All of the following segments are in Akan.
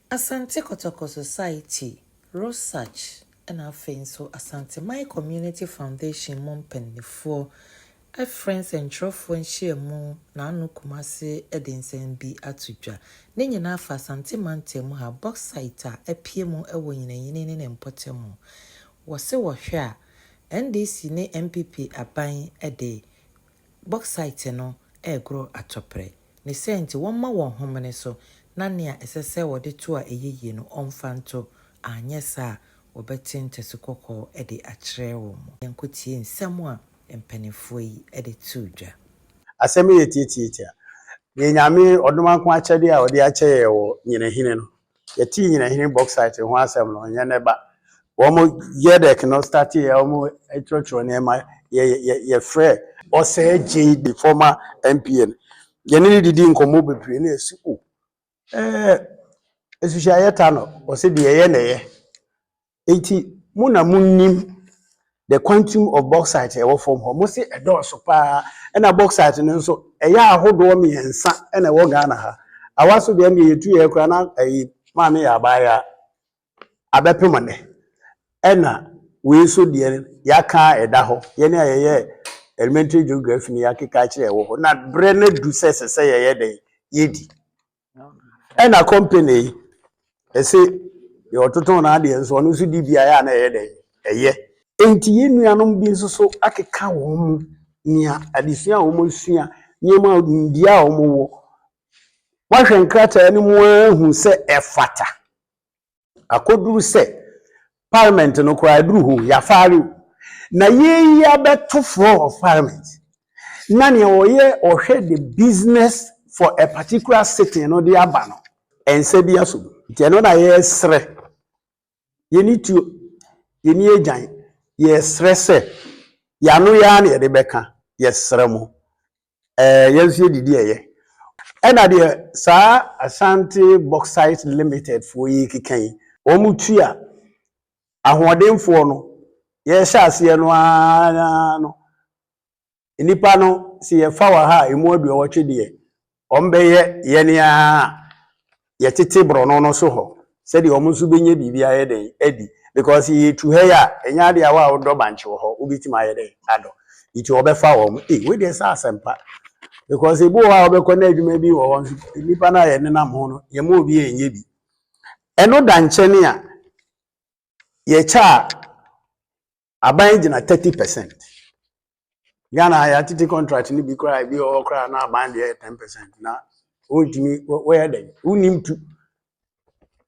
Asante Kotoko Society, ROSAC ɛna afei nso Asanteman Community Foundation mu mpanimfoɔ afrɛ nsɛntwerɛfoɔ nhyiamu n'ano Kumase de nsɛm bi ato dwa. Ne nyinaa fa Asante mantam ha bauxite a apue mu wɔ Nyinahini ne ne mpɔtam. Wɔse wɔhwɛ a NDC ne NPP aban de bauxite no regoro atɔprɛ. Ne sɛ nti wɔmma wɔn homene so na nea ɛsɛ sɛ wɔde to a ɛyɛ yie no ɔmfa nto, anyɛ saa a wɔbɛte ntasu kɔkɔɔ de akyerɛ wɔn. Yɛnkɔtie nsɛm a mpanimfoɔ yi de too dwa. Asɛm yɛ tiatiatia deɛ Nyame ɔdom akyɛdeɛ a ɔde akyɛ yɛ wɔ Nyinahini no. Yɛtee Nyinahini bauxite ho asɛm no, ɔnyɛ ne ba. Wɔn yɛdɛk no start yɛ wɔn twerɛtwerɛ nneɛma yɛ yɛ yɛfrɛ Ɔsɛe Gye, the former MPN, yɛne ne didi nkɔmmɔ bebree na yɛsi o esuhyɛ ta no, ɔsɛ deɛ ɛyɛ na ɛyɛ. Eti mo na mo nim the quantum of bauxite ɛwɔ fam hɔ. Mo se ɛdɔɔso paa, ɛna bauxite no nso ɛyɛ ahodoɔ mmiɛnsa ɛna ɛwɔ Ghana ha. Awa so deɛ, deɛ yɛtu yɛ koraa na ɛyi maame yɛ abaayewa abɛpem nnɛ, ɛna wei nso deɛ yɛaka ɛda hɔ. Yɛne a yɛyɛ elementary geography no, yɛakeka akyerɛ ɛwɔ hɔ na berɛ no du sɛ ɛsɛ sɛ yɛyɛ dɛn yɛdi. Ɛna company yi ɛsɛ deɛ ɔtotɔn n'adeɛ nso, ɔno nso di biara a na ɛyɛ dɛn ɛyɛ. Nti yɛn nuanom bi nso so akeka wɔn mu nea adesua a wɔn asua, nneɛma nimdeɛ a wɔn wɔ, wahwɛ nkrataa no mu ahu sɛ ɛfata akɔduru sɛ parliament no koraa aduru hɔ yɛafaare o. Na yɛyi abɛto floor of parliament na nea ɔyɛ ɔhwɛ the business for a particular sitting no de aba no, ɛnsa bi aso. Nti ɛno na yɛresrɛ, yɛni tuo, yɛni agyan, yɛresrɛ sɛ yɛano yɛa na yɛde bɛka. Yɛsrɛ mo, yɛn nso yɛdidi ɛyɛ. Ɛna deɛ saa Asante Bauxite Limited foɔ yi keka yi, wɔn tu a ahoɔdenfoɔ no yɛhyɛ aseɛ no ara no, nnipa no sɛ yɛfa wɔ ha a emu 80 deɛ, wɔn bɛyɛ yɛn a yɛtete borɔno no so hɔ sɛdeɛ wɔn nso bɛnya biribi ayɛ dɛn adi, because yɛtu ha yi a, ɛnyɛ adeɛ a wa a wodɔ bankye wɔ hɔ wobɛtumi ayɛ dɛn adɔ. Nti wɔbɛfa wɔn ee, wei deɛ sɛ asɛmpa, because ebi wɔ hɔ a wɔbɛkɔ na adwuma bi wɔ hɔ nso, nnipa no a yɛnenam ho no, yɛn mu obi yɛnyɛ bi. Ɛno da nkyɛn a yɛkyɛ a aban gyina 30%. Ghana yɛatete contract no bi koraa, ebi wɔ hɔ koraa na aban deɛ yɛ 10% na wɔntumi wɔyɛ dɛn, wonim tu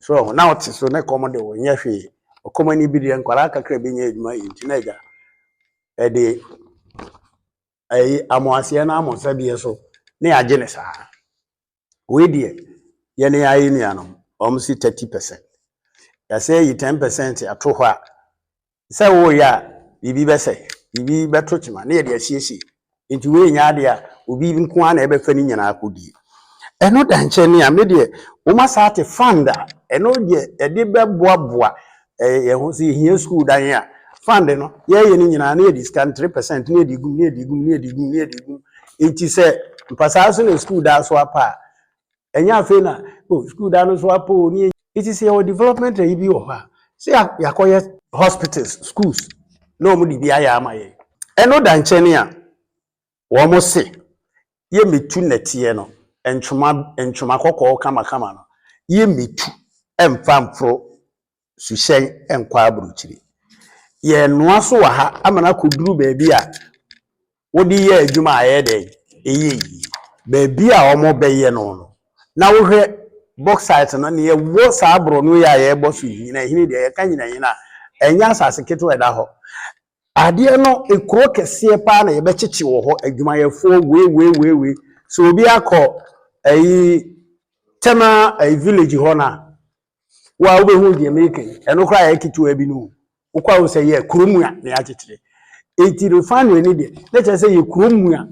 so ɔho na ɔte so ne kɔm de wɔnyɛ hwee. Ɔkɔm ani bi deɛ, nkwadaa kakra bi nyɛ adwuma yi nti na agya ɛde ɛyi amoaseɛ na amosadeɛ so ne yɛagye ne saa. Wei deɛ, yɛne ayɛ nuanom wɔn si 30%, yɛsɛ yi 10% ato hɔ a sɛ wɔreyɛ a biribi bɛsɛ, biribi bɛto kyima ne yɛde asiesie. Nti wei nyɛ adeɛ a obi nko ara na ɛbɛfa ne nyinaa akɔdie. Ɛno da nkyɛn a, me deɛ wɔn asa ate fund a ɛno deɛ yɛde bɛboaboa yɛn ho sɛ yɛhia school dan a, fund no yɛyɛ no nyinaa na yɛde sika no 3% na yɛde gum, na yɛde gum, na yɛde gum, na yɛde gum. Nti sɛ mpasaa so na school dan so apa a, ɛnyɛ afei na o school dan no so apa o ne. Nti sɛ yɛwɔ development ayi bi wɔ hɔ a, sɛ yɛakɔyɛ hospitals, schools na wɔn de bi ayɛ ama yɛn. Ɛno da nkyɛn a, wɔn se yɛmmɛtu nnɛteɛ no, ntoma ntoma kɔkɔɔ kamakama no, yɛmmɛtu ɛmfa mforo suhyɛn nkɔ aburokyire. Yɛnoa so wɔ ha ama no akɔduru baabi a wode yɛ adwuma a ɛyɛ dɛn ɛyɛ yie. Baabi a wɔn bɛyɛ no, na wohwɛ bauxite no ne yɛwɔ saa borɔno yi a yɛrebɔ so yi, Nyinahini deɛ, yɛka Nyinahini a, ɛnyɛ asase ketewa ɛda hɔ. Adeɛ no ekuro kɛseɛ paa na yɛbɛkyekye wɔ hɔ, adwumayɛfoɔ wei wei wei wei. So obi akɔ ɛyi Tema ɛyi village hɔ na wo a wobɛhu deɛ meka yi, ɛno koraa yɛ ketewa bi no. Wokɔ a wo sɛ yɛ kuro mu a na yɛakyekyere. Eti refinery ni deɛ, ne kyerɛ sɛ yɛ kuro mu a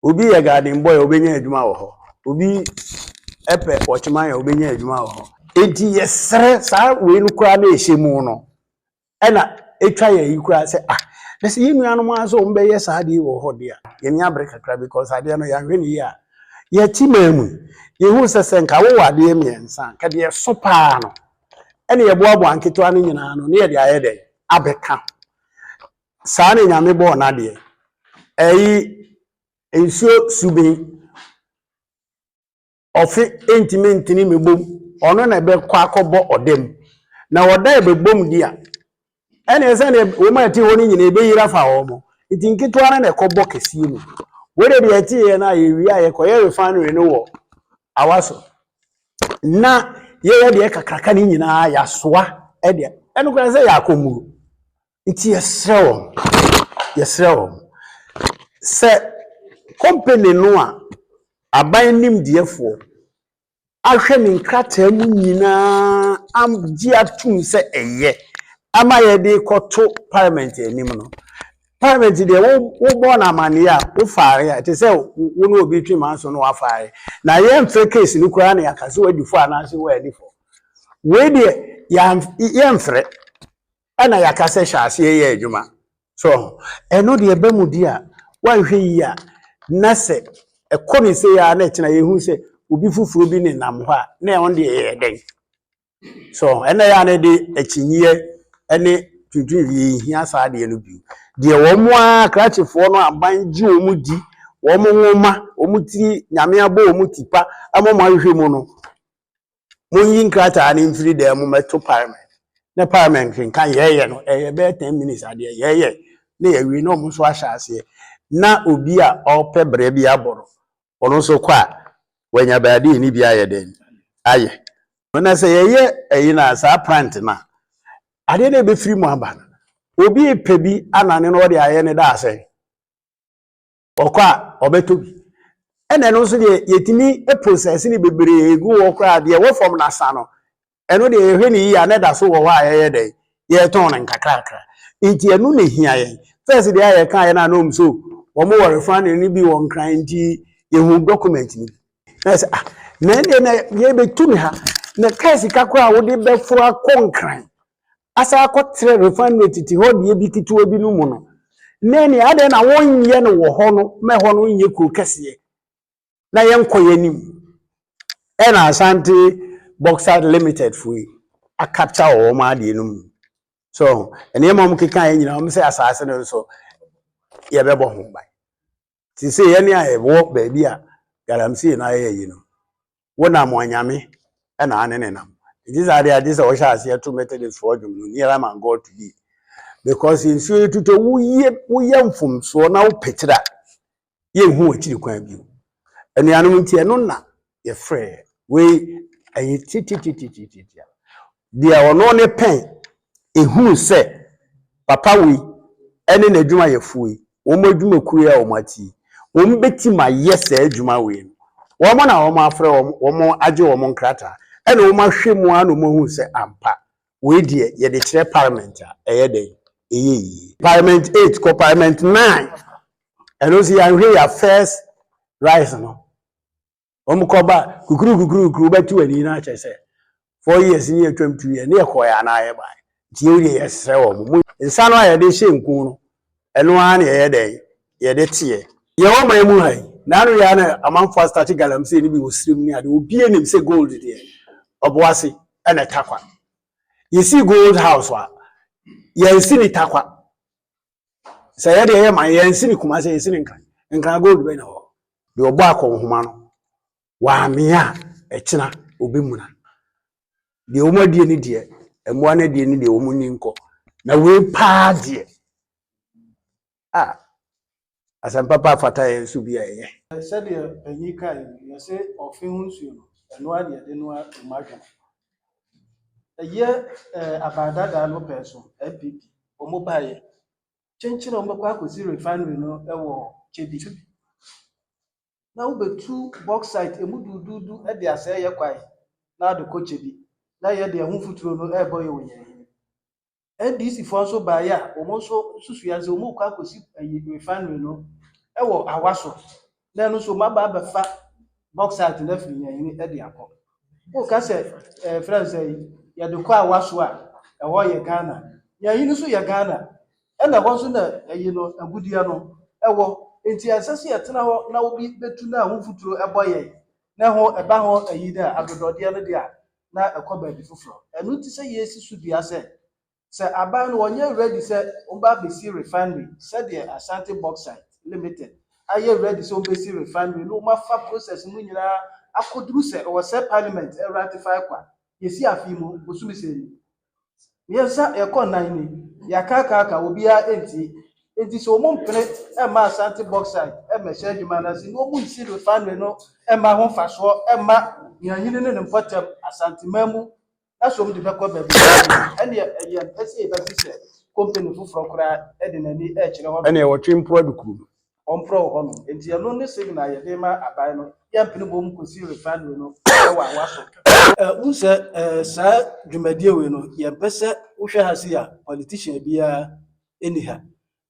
obi yɛ garden boy a obɛnya adwuma wɔ hɔ, obi ɛpɛ ɔkyeman a obɛnya adwuma wɔ hɔ. Eti yɛsrɛ saa wei no koraa na ɛhyɛ mu no, ɛna etwa yɛn yi koraa sɛ ah, na sɛ yɛn nuanom ara sɛ wɔn bɛyɛ saa adeɛ wɔ hɔ deɛ a, yɛn ni abere kakra, because adeɛ no yɛahwɛ ne yie a Yɛte man mu yi, yɛhu sɛ sɛ nka wowɔ adeɛ mmiɛnsa a, nka deɛ ɛso paa no ɛne yɛboaboa nketewa no nyinaa no ne yɛde ayɛ dɛn abɛka ho. Saa na Nyame bɔɔ n'adeɛ. Ɛyi nsuo suben ɔfe ntumi ntene mmɛbom, ɔno na ɛbɛkɔ akɔbɔ ɔda mu. Na ɔda ɛbɛbom di a, ɛne sɛdeɛ wɔn a ɛte hɔ no nyinaa ɛbɛyiri afa wɔn mo. Nti nketewa no na ɛkɔbɔ kɛseɛ mu. Wei de deɛ ɛteeɛ no a yɛwie a yɛkɔyɛ refinery no wɔ Awaso. Na yɛyɛ deɛ kakraka no nyinaa yɛasoa ɛdeɛ ɛno koraa sɛ yɛ akɔmmuro. Nti yɛsrɛ wɔn sɛ company no a aban nimdeɛfoɔ ahwɛ ne nkrataa mu nyinaa agye atum sɛ ɛyɛ ama yɛde kɔto Parliament anim no. Parliament deɛ, wobɔ no amanneɛ a wofaare a, ɛte sɛ wo ne obi twe maa so no wafaare na yɛmfrɛ case no koraa na yɛaka sɛ wadi fɔ anaasɛ woadi fɔ. Wei deɛ, yɛmfrɛ ɛna yɛaka sɛ hyɛ aseɛ yɛ adwuma so. Ɛno deɛ, ɛba mu di a woanhwɛ yie a, na sɛ ɛkɔ ne sɛ yɛ a, na ɛkyena yɛhu sɛ obi foforɔ bi nenam hɔ a, na ɛho deɛ yɛyɛ dɛn so. Ɛna yɛ a na de akyinyeɛ ne tuntum yɛhia saa adeɛ no bio deɛ, wɔn a krakyefoɔ no aban gye wɔn di, wɔn nwoma, wɔn tiri Nyame abɔ wɔn ti pa ama wɔn ahwehwɛ mu no. Monyi nkrataa no mfiri dan mu mɛto Parliament na Parliament nka yɛyɛ no. Ɛyɛ bɛyɛ 10 minutes adeɛ yɛyɛ na yɛwie na wɔn nso ahyɛ aseɛ na obi a ɔrepɛ brɛ bi abɔ no, ɔno nso kɔ a wanya baabi ni bi ayɛ dɛn ayɛ. Na sɛ yɛyɛ ɛyi na saa plant na adeɛ no ebɛfiri mu aba no, obi pɛ bi anane na ɔde ayɛ ne da asɛn ɔkɔ a ɔbɛtɔ bi. Ɛna ɛno nso deɛ, yɛtumi process ne bebree gu hɔ koraa. Deɛ ɛwɔ fam n'asa no, ɛno deɛ yɛhwɛ ne yie a, na ɛda so wɔ hɔ a yɛyɛ dɛ yɛtɔn no nkakrakra. Nti ɛno na ehia yɛn first. Deɛ a yɛka yɛn no anom so wɔn wɔ refinery no bi wɔ Nkran, nti yɛhu document no bi na yɛ sɛ, ah, na ɛdeɛ na yɛbɛtu ne ha na kaa sika koraa a wode bɛforo akɔ Nkran asa akɔtrɛ refinery tete hɔ deɛ bi ketewa bi no mu no, na ɛne adeɛ na wɔnyɛ no wɔ hɔ no ma ɛhɔ no nyɛ kuro kɛseɛ na yɛnkɔ yɛn anim. Ɛna Asante Bauxite Limited fo yi acapture wɔ wɔn adeɛ no mu so. Nneɛma a wɔn keka yɛn nyinaa, wɔn sɛ asase no nso yɛbɛbɔ ho ban. Te sɛ yɛn a yɛwɔ baabi a galamsey na ayɛ yi no, wonam Ɔnyame ɛna ane ne nam nti sɛ adeɛ agye sɛ wɔhyɛ aseɛ to Methodist foɔ dwom no, "Nearer my God to thee", because nsuo yi tutɔ woyɛ woyɛ mfomsoɔ na wopɛkyerɛ a, yɛnhu akyiri kwan bio. Anuanom, nti ɛno na yɛfrɛ wei ɛyɛ titititititi deɛ ɔno ne pɛn ehunu sɛ papa wei ɛne n'adwumayɛfoɔ yi, wɔn adwumakuo yi a wɔn ate yi, wɔn bɛtim ayɛ saa adwuma wei no. Wɔn na wɔn afrɛ wɔn, wɔn agye wɔn nkrataa ɛna wɔn ahwɛ mu a na wɔn ahu sɛ ampa wei deɛ yɛde kyerɛ Parliament a ɛyɛ dɛ ɛyɛ yie. Parliament 8 kɔ Parliament 9, ɛno nso yɛahwɛ yɛ first rice no, wɔn kɔba kukuru kukuru kukuru bɛtu ani na akyɛ sɛ 4 years ni yɛtwam 2 years ne yɛkɔɔ yɛ anaa yɛbaeɛ. Nti yɛn deɛ, yɛsrɛ wɔn mo nsa no a yɛde hyɛ nku no, ɛno ara na yɛyɛ dɛ yɛde teɛ. Yɛwɔ man mu ha yi n'ano yɛ ana amanfoɔ astart galamsey no bi wɔ sirim ne ade. Obi anim sɛ gold deɛ, Ɔboase ɛna Takwa yɛsi gold house a yɛnsi ne Takwa sɛ yɛde yɛyɛ man, yɛnsi ne Kumase, yɛsi ne Nkran. Nkran gold bɛ na hɔ deɛ ɔbɔ akɔnhoma no wamea a ɛkyena obɛmuna deɛ wɔn adie ne deɛ mmoa no adie ne deɛ wɔn ni nkɔ na wei paa deɛ a asɛm papa afata yɛn nso bi a ɛyɛ. Sɛdeɛ panyin kaa yi, yɛsɛ ɔfe ho nsuo no, ɛno ara na yɛde noa emu adwene. Ɛyɛ aban dadaa no pɛɛ so, NPP wɔn baeɛ kyenkyene a wɔbɛkɔ akɔsi refinery no wɔ Kyebi na wobɛtu bauxite emu duuduudu de asɛe yɛ kwan na ade kɔ Kyebi na yɛde ɛho mfuturo no ɛrebɔ yɛ wɔ yɛn anim. NDC foɔ nso baeɛ a, wɔn nso susua sɛ wɔn rekɔ akɔsi ɛyi refinery no ɛwɔ Awaso na ɛno nso wɔn aba abɛfa bauxite no afiri yɛn anim de akɔ. Woka sɛ frɛ no sɛ yɛde kɔ Awaso a, ɛhɔ yɛ Ghana, yɛn anim nso yɛ Ghana, ɛna ɛhɔ nso na ɛyi no agudeɛ no ɛwɔ. Enti ɛnsɛ sɛ yɛtena hɔ na obi bɛtu na ɛho mfuturo bɔ yɛn na ɛho ɛba ho ayi dɛ adodɔdeɛ no deɛ a na ɛkɔ baabi foforɔ. Ɛno nti sɛ yɛsi so dua sɛ sɛ aban no wɔnyɛ ready sɛ wɔba abɛsi refinery sɛdeɛ Asante Bauxite Limited ayɛ ready sɛ wɔbɛsi refinery na wɔafa process mu nyinaa akɔduru sɛ ɛwɔ sɛ parliament ratify kwa. Yɛsi afe yi mu bosome sɛ ni 3 yɛkɔ 4 ni, yɛakaakaaka obiara ntie. Nti sɛ wɔn mpene mma Asante Bauxite mmɛhyɛ adwuma no ase na wɔn nsi refinery no mma ho mfasoɔ mma Nyanyini ne ne mpɔtam Asanteman mu na sɛ wɔn de bɛkɔ baabi, ɛneɛ ɛyɛ mpɛ sɛ yɛbɛte sɛ company foforɔ koraa de n'ani ɛrekyerɛ hɔ. Ɛna wɔtwe mporɔ de kurom. Ɔmporɔ wɔ hɔnom. Nti ɛno ne signal yɛde ma aban no, yɛmpene bom kɔsi refinery no ɛwɔ Awa so. Wohu sɛ saa dwumadie wei no, yɛmpɛ sɛ wohwɛ ha sei a politician biara ɛni ha.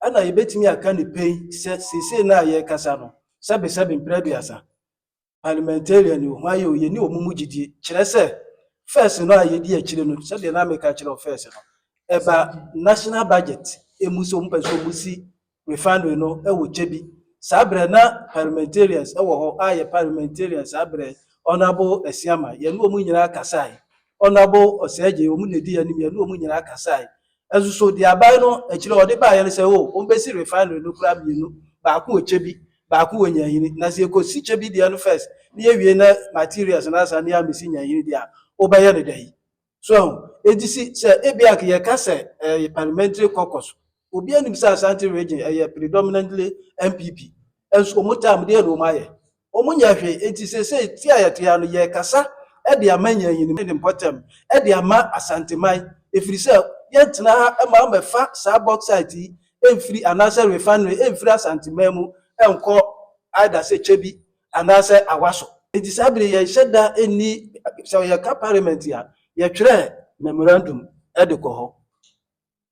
Ɛna yɛbɛtumi aka ne pɛn sɛ seesei no a yɛrekasa no, sɛbesɛbe mprɛ 30 parliamentarian o, hwan yɛ o, yɛni wɔn mu gyidie. Kyerɛ sɛ first no a yɛdi akyire no, sɛdeɛ na meka kyerɛ wo first no, ɛba national budget emu sɛ wɔn pɛ sɛ wɔn si refinery no ɛwɔ Kyebi. Saa berɛ na parliamentarians ɛwɔ hɔ a yɛ parliamentarians saa berɛ, Honourable Asiama, yɛne wɔn nyinaa kasae, Honourable Ɔsɛɛgye, wɔn na edi anim, yɛne wɔn nyinaa kasae. Ɛnso so deɛ aban no akyire ɔde baeɛ no sɛ o wɔn bɛsi refinery no koraa mmienu, baako wɔ Kyebi, baako wɔ Nyanyini. Na sɛ yɛkɔsi Kyebi deɛ no first ne yɛwie na materials no asa ne yɛamɛsi Nyanyini deɛ a, wobɛyɛ no dɛ so. Eti si sɛ ebi a yɛka sɛ ɛyɛ parliamentary caucus, obi anim sɛ Asante Region ɛyɛ predominantly NPP, ɛnso wɔn time deɛ na wɔn ayɛ, wɔn nyɛ hwee. Eti sɛ ti a yɛte ha no, yɛkasa ɛde ama Nyanyini ne mpɔtam, ɛde ama Asanteman, efiri sɛ yɛntena ha ɛma amɛfa saa bauxite yi ɛmfiri anaasɛ refinery ɛmfiri Asanteman mu ɛnkɔ either sɛ Kyebi anaasɛ Awa so. Eti saa bere yɛnhyɛ da ɛnni sɛ yɛka parliament a yɛtwerɛ memorandum ɛde kɔ hɔ,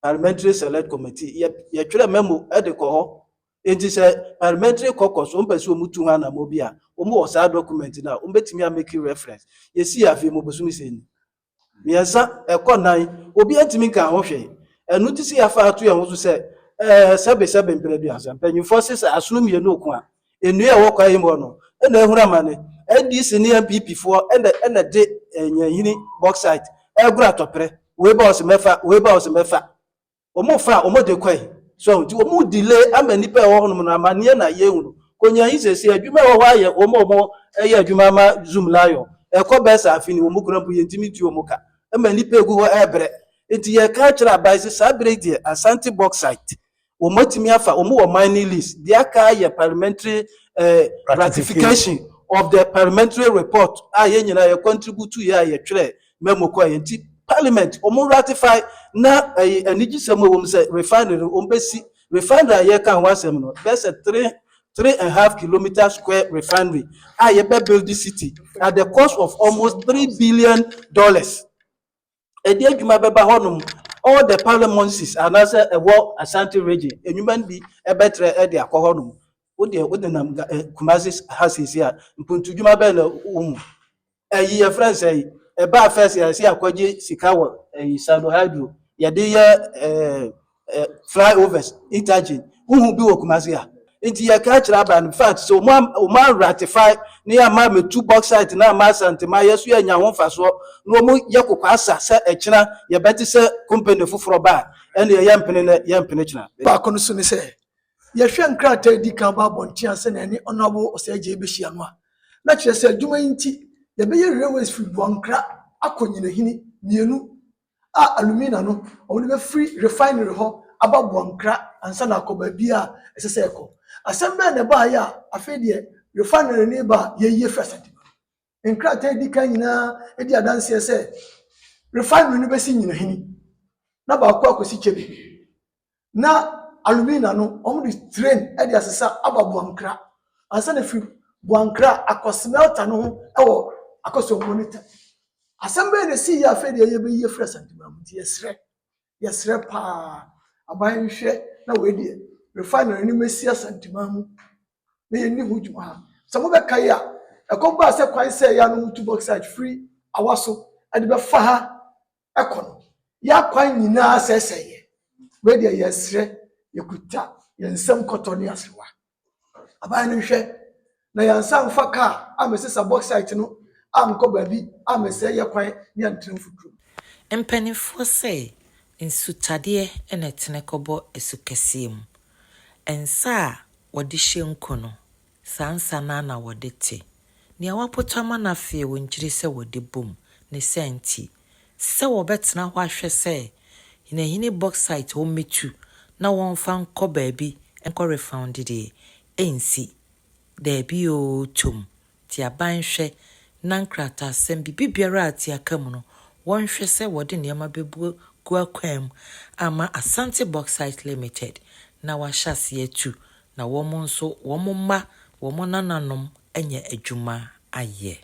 parliamentary select committee yɛtwerɛ memo ɛde kɔ hɔ. Eti sɛ parliamentary caucus wɔn pɛ sɛ wɔn tu ho anamɔ bi a, wɔn wɔ saa document na wɔn bɛtumi amake reference. Yɛsi afei mo bosom sɛ ni 3 ɛkɔ 4, obi ntumi nka ho hwee. Ɛno ti sɛ yɛafa ato yɛn ho so sɛ sɛbe sɛbe mpere 30, mpanyinfoɔ sɛ asono mmienu ko a, nnua a ɛwɔ kwan yi mu hɔ no ɛna ehuru amane. NDC ne NPP foɔ ɛna de Nyanyini bauxite ɛgoro atɔprɛ. Wei ba ɔsɛ mɛfa, wei ba ɔsɛ mɛfa, wɔn fa wɔn de kɔɛ so. Nti wɔn delay ama nipa a ɛwɔ hɔnom no amaneɛ na yɛhu no konyanyi. Sɛsɛ adwuma a ɛwɔ hɔ ayɛ wɔn a wɔn ɛyɛ adwuma ama Zoomlion ɛkɔ bɛɛ sɛ afi ni wɔn kura mpo yɛntumi ntu wɔn ka ɛma nipa egu hɔ ɛɛbrɛ. Nti yɛka kyerɛ aban sɛ saa bere deɛ Asante Bauxite wɔn atumi afa, wɔn wɔ mining lease, deɛ aka yɛ parliamentary ratification of the parliamentary report a yɛn nyinaa yɛ contribute yɛ a yɛtwerɛ memo kɔ yɛ. Nti parliament wɔn ratify na ɛyɛ anigyesɛm a wɔn sɛ refinery no wɔn bɛsi. Refinery a yɛka ho asɛm no bɛyɛ sɛ 3.5 kilometre square refinery a yɛbɛ build the city at the cost of almost $3 billion. Ɛde adwuma bɛba hɔnom, all the parliaments anaasɛ ɛwɔ Asante Region, enwuma no bi ɛbɛtrɛ ɛde akɔ hɔnom. Wodeɛ wode nam Kumasi ha sisi a, mpuntudwuma bɛyɛ na wɔn mu ɛyi yɛfrɛ sɛ yi ɛbaa first yɛsɛ akɔgye sika wɔ ɛyi Sinohydro yɛde yɛ ɛɛ ɛɛ flyovers, interchange huhu bi wɔ Kumasi ha. Nti yɛka kyerɛ aba no, in fact sɛ wɔn ratify ne yɛ ama metu bauxite na ama Asantema yɛ so yɛ nya ho mfasoɔ na wɔn yɛ kɔkɔ asa sɛ ɛkyina yɛbɛte sɛ company foforɔ ba a, ɛna yɛ mpene na yɛ mpene kyina. Baako no so ne sɛ yɛhwɛ nkrataa di kan ba abɔnten a sɛnea ɛne Honourable Ɔsɛgye bɛhyia no a, na kyerɛ sɛ adwuma yi nti yɛbɛyɛ railways firi Boankra akɔ Nyinahini mmienu a alumina no wɔde bɛfiri refinery hɔ aba Boankra ansa na akɔ baabi a ɛsɛ sɛ ɛkɔ. Asɛm bɛɛ na ɛbaayɛ a afei deɛ refinery ne ba a yɛyie firi Asante nkrataa di kan nyinaa di adanseɛ sɛ refinery no bɛsi Nyinahini na baako akɔsi Kyɛbi na alumina no wɔn de train de asesa aba Boankra ansa na firi Boankra akɔ smelter no ho wɔ Akɔsɔmbo no tam. Asɛm bɛyɛ na esi yɛ afei deɛ yɛbɛyi afiri Asantema mu. Nti yɛsrɛ paa, aban nhwɛ na wei deɛ refinery no mɛsi Asantema mu na yɛnni ho dwuma ha. Sɛ mobɛka yi a, ɛkɔm baa sɛ kwan sɛ yɛ ano tu bauxite firi Awa so ɛde bɛfa ha ɛkɔ no, yɛ akwan nyinaa sɛsɛeɛ. Wei deɛ yɛsrɛ, yɛkuta yɛn nsɛm kɔtɔ ne asewa. Aban no nhwɛ na yɛnsa mfa kaa amɛsesa bauxite no ankɔ baabi amɛsɛe yɛ kwan ne yɛntena mfuturo. Mpanimfoɔ sɛ nsutadeɛ na ɛtene kɔbɔ asukɛseɛ mu. Nsa a wɔde hyɛ nku no, saa nsa no ara na wɔde te. Nea wɔapoto ama no afei wɔnkyiri sɛ wɔde bom. Ne saa nti, sɛ wɔbɛtena hɔ ahwɛ sɛ Nyinahini bauxite wɔmmɛtu na wɔmfa nkɔ baabi nkɔ refund deɛ, ɛnsi. Daabi oo, tom. Nti aban hwɛ na nkrataasɛm biribi biara a ate aka mu no, wɔnhwɛ sɛ wɔde nneɛma bɛbu gu akwan mu ama Asante Bauxite Limited na wɔahyɛ aseɛ atu na wɔn nso wɔn mma, wɔn nananom anya adwuma ayɛ.